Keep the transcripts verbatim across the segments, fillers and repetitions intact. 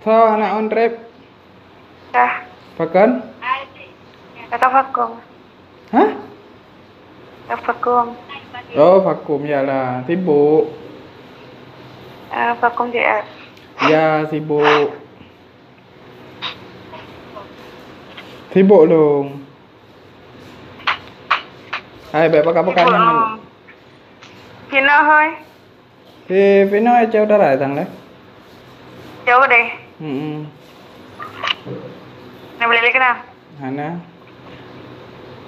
Soe aneuk ôn trép? Kah. Pakon? Kata Fakong. Hah? Kata Fakong. Oh, Fakong, ya lah. Sibuk. Eh, Fakong J R. Ya, sibuk. Sibuk lôn. Hai, bèk pakai-pakai nyan. Pinoh hôi. Si Pinoh, eh, jauh darat sang lé. Jauh deh. Hmm. Nak balik lagi kena? Hana.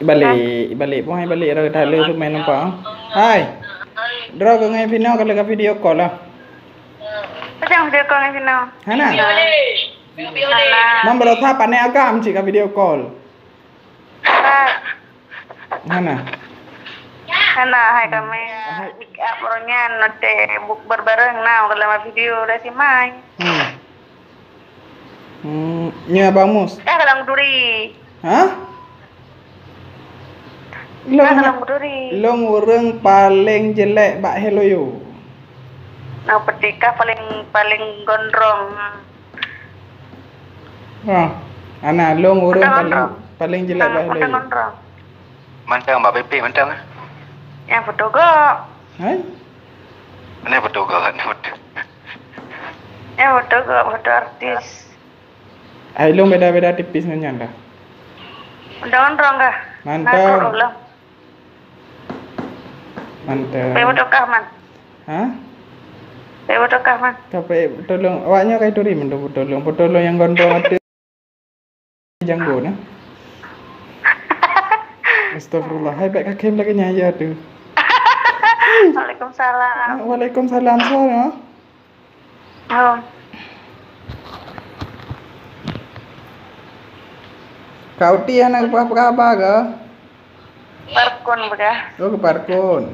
Balik, balik pun hai balik dah, dah le tu main nampak. Hai. Droe keu ngai Pinoh kalau ka video call lah. Macam video call ngai Pinoh. Hana. Hana. Mam berusaha pané agam cit ka video call. Hana. Hana, hai kami. Hai. Make up orang nyan, nanti bu-, berbareng nah dalam video dah si Mai. Hmm. Hmm, nyoe Abang Mus. Dah dalam duri. Hah? Dah dalam duri. Lôn ureueng paléng jelek bak Heloyo. Nah, petikah paling, paling gondrong. Ha, ana lôn ureueng paléng, paléng jelek bak lôn. Mantong bak P P mantong ah. Nyang beutôi gok. Hai? Mana beutôi gok? Nyang beutôi gok, beutôi artis. Hai lôn beda-beda tipis ngon nyan dah. Mantong kah? Mantong. Mantap. Payah beutôi kah, Man? Hah? Payah beutôi kah, Man? Ka payah beutôi lôn. Awak nyoe ka ituri mantong beutôi lôn. Beutôi lôn nyang gondrong ateueh janggo na. Astagfirullah. Hai bèk kakém lagèe nyan ya tu. Waalaikumsalam. Waalaikumsalam. Soe nyoe? Oh. Kak Uti hana peugah-peugah haba kah? Parkon peugah. Oh, keu Parkon.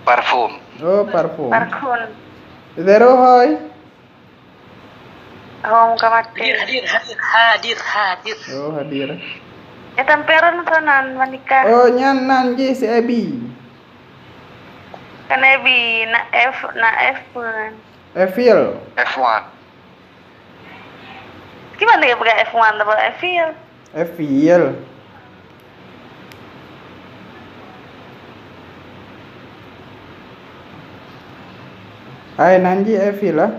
Parfum. Oh, parfum. Parkon. Zero hôi. Hom ka maté. Hadir, hadir, hadir, hadir, hadir. Oh, hadir. Ya, tamperan soe nan menikah. Oh, nyan nan jih si Abi. Kan Abi, na F, na F pun. Eiffel. F one. Gimana ya peugah F one atau Eiffel? Eiffel. Hai, nan jih Eiffel lah.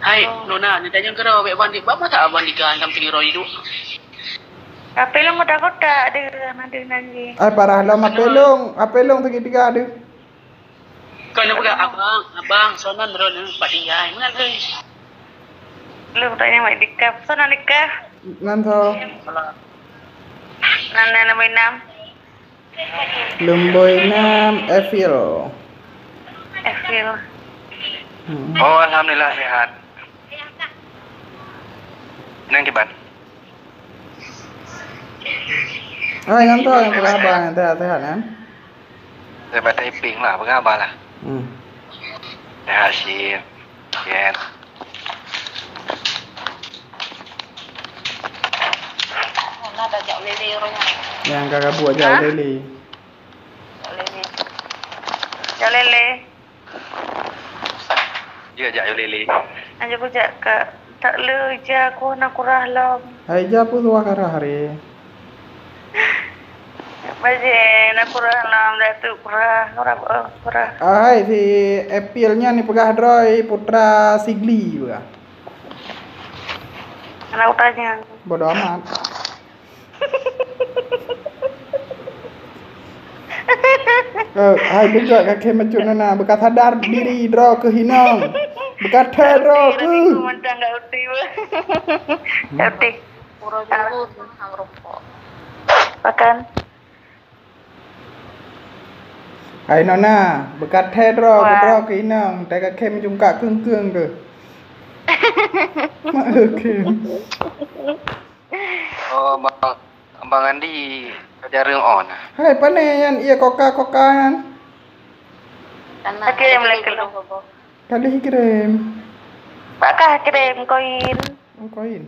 Hai, Nona, ni tanyong keudroe, bèk bandit, bak mata abang digan, kam tinggi roh hidup. Tapi lôn kotak-kotak, ada, ada nan jih. Ai, parah lom, apa lôn, apa lôn teuga-teuga ada. Kon neupeugah abang, abang, soe nan droeneuh, Pak Diai, meunan, hei. Lôn tanyong Mak Dika, soe nan Dika? Nan soe? Nan, nan, nombor enam. Nombor enam, Efil. Efil. Hmm. Oh, alhamdulillah sehat. Nang kiban? Hai, nyan toh nyang peugah haba nyan, sehat-sehat nyan. Daripada Iping lah, peugah haba lah. Hmm. Sehat, Shin. Yen. Mana dah jak lele orang nyan? Nyang ka gabuek jak lele. Jak lele. Jak lele. Jeuet jak lele. Aja kujak ka. Tak le ija ku na kurah lom. Hai ija peue tuha karah hari. Bajée na kurah lom, datu kurah, kurah, oh, kurah. Ah, hai si Epil nyan ni peugah droe putra Sigli peugah. Anak utanya. Bodoh amat. Eh, hai beugöt kaki macut nana, beuka sadar diri droe keuh inong. Beuka thèe droe keuh. Mantang gak uti. Gak uti. Pura juru hang rokok. Makan. Hai nona, beuka thèe droe keuh, droe keuh inong, thèe kaki meujungkak keung-keung keuh. Mak keuh. Oh, Bang, Bang Andi ka jareueng on. Hai, pane nyan, iya koka-koka nyan. Oke, mulai keulong. Ka lheueh kirém. Bak kah kirém koin? Oh, koin.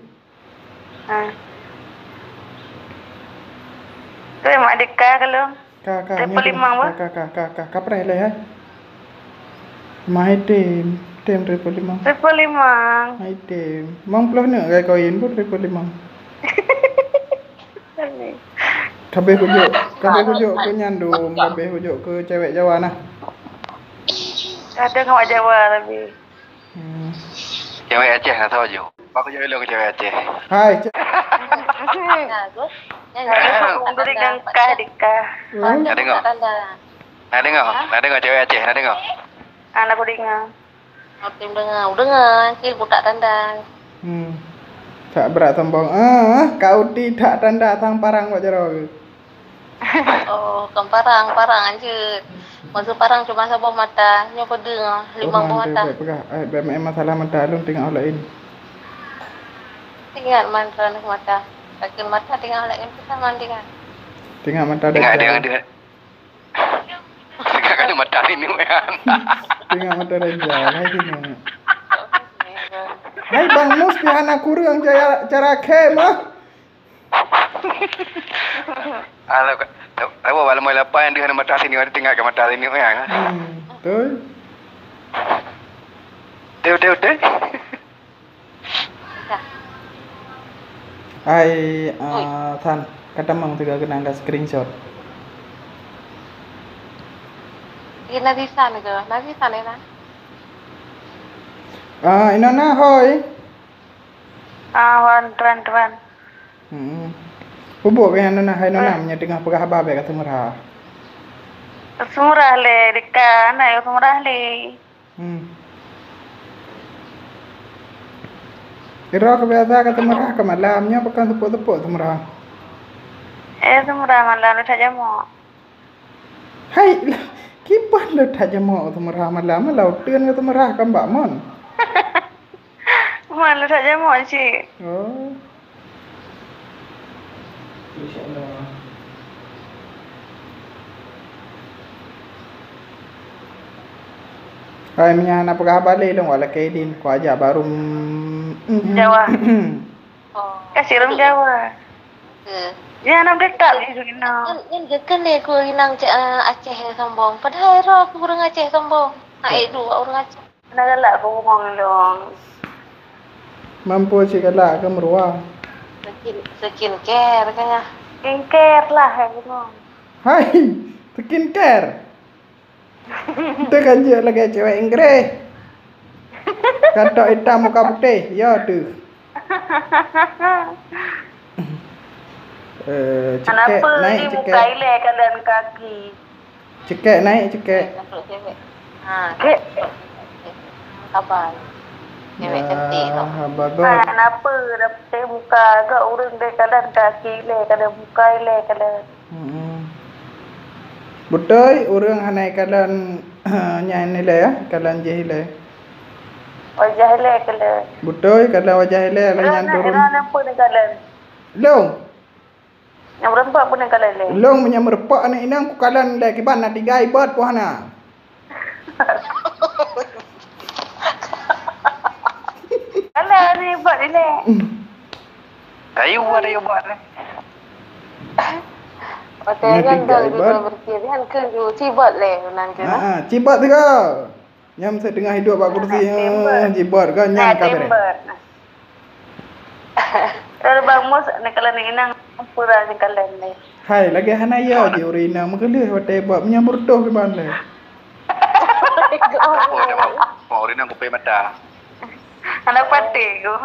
Ha. Kirém adika keulong. Ka, ka, triple nyoe limang, ka, ka, ka, ka, ka, ka preh lé, hai. Mai tem, tem triple limang. Triple limang. Mai tem. Mang ploh neuk gai koin pun triple limang. Kabeh kujok, kabeh kujok ke nyandum, kabeh kujok ke cewek Jawa nah. Ada ngon Jawa tapi. Hmm. Cewek Aceh na soe ju. Bak kujok ilong cewek Aceh. Hai, ce- Nah, tu. Yang Nah, jadi tu. Beri gengkah dikah. Hmm. Nak dengar? Tanda. Nak dengar? Hah? Nak dengar cewek Aceh, nak dengar? Ah, nak dengar. Aku dengar, dengar, cik butak tanda. Hmm. Tak berat sombong. Ah, kau ti tak tanda tang parang buat jaroe. Oh, kan parang, parang je. Maksud parang cuma saboh mata, nyoe peudeueng ah, limong boh mata. Peugah, eh, B M M masalah mata lôn tengok lain. Ingat mantra mata. Sakit mata tengok lain pun sama dengan. Tengok mata dah. Tengok dia, dia. Tengok ada mata ini, ya. Tengok mata dah jalan lagi ni. Hai Bang Mus, pihak anak kurang cara, cara khem ah. Alah, ka-, tahu, alah, malam lapan dia ada mata sini, ada tengok ke mata sini, ya. Hmm, betul. Betul, betul, betul. Hai, ah, Than, kata mang tiga kenang ka screenshot. Iya, Nabi San ke? Nabi San ya, Than? Ah, ina na hoi. Ah, wan, tuan, tuan. Hmm. Peubuet keu nyan nuna, hai nuna, meunyoe teungoh peugah haba bèk ka seumeurah. Seumeurah lé, deka, na yo seumeurah lé. Hmm. Ira ka biasa ka seumeurah ka malam, nyoe pakon seupôt-seupôt seumeurah. Eh, seumeurah malam, le that jamok. Hai, kiban le that jamok seumeurah malam, lau teun ka seumeurah ka mbak mon. Malu that jamok cik. Oh. Hai, meunyo hana peugah haba lé lôn, wak lakèe idin, ku ajak bak rumoh. Jawa. Oh. Ka sireueng Jawa. Ke. Ya, hana meudekat lé lôn. Kan, kan geukheun lé ku inong cak, eh, Aceh sombong. Padahai roh ku ureueng Aceh sombong. Hai, duek ureueng Aceh. Hana galak keu bungong lôn. Mampu cit galak keu meuruwa. Skin, skincare kah? Skincare lah, hai bungong. Hai, skincare. Teu kan jeuet lagèe cewek Inggris. Katok itam muka putéh, ya teuh. Eh, cekek, kenapa naik ni cekek. Muka ilèe kalan kaki? Cekek naik, cekek. Untuk cewek. Ha, cekek. Sabar. Cewek cantik tu. Ya, bagus. Ha, kenapa dah putih muka agak ureueng deh kalan kaki ilèe kalan muka ilèe kalan. Hmm. Beutôi, ureueng hana ikalon nyan ilèe, ya, ikalon jih ilèe. Wajah ilèe kalon. Beutôi, kalon wajah ilèe, lheuh nyan turun. Ira na peue neukalon? Lôn. Nyang meureumpok peue neukalon lé? Lôn meunyoe meureumpok aneuk inong kukalon lé kiban na tiga ibot poh hana. Alah, ni buat ni leh. Kayu ada yang buat ni. Oke, nyan tiga iban. Berkiri kan ke cibot leh nan ke. Ha, cibot tiga. Nyam seutengah hidup bak kursi, eh, jibot kan nyang ka bereh. Lubang mus nak kalian inang pura ni kalian ni. Hai, lagi hana ya je ureueng inang meukeuleh watèe buat menyambut doh kiban leh. Oh, dah mau, mau ureueng inang kupé mata. Hana patéh ku.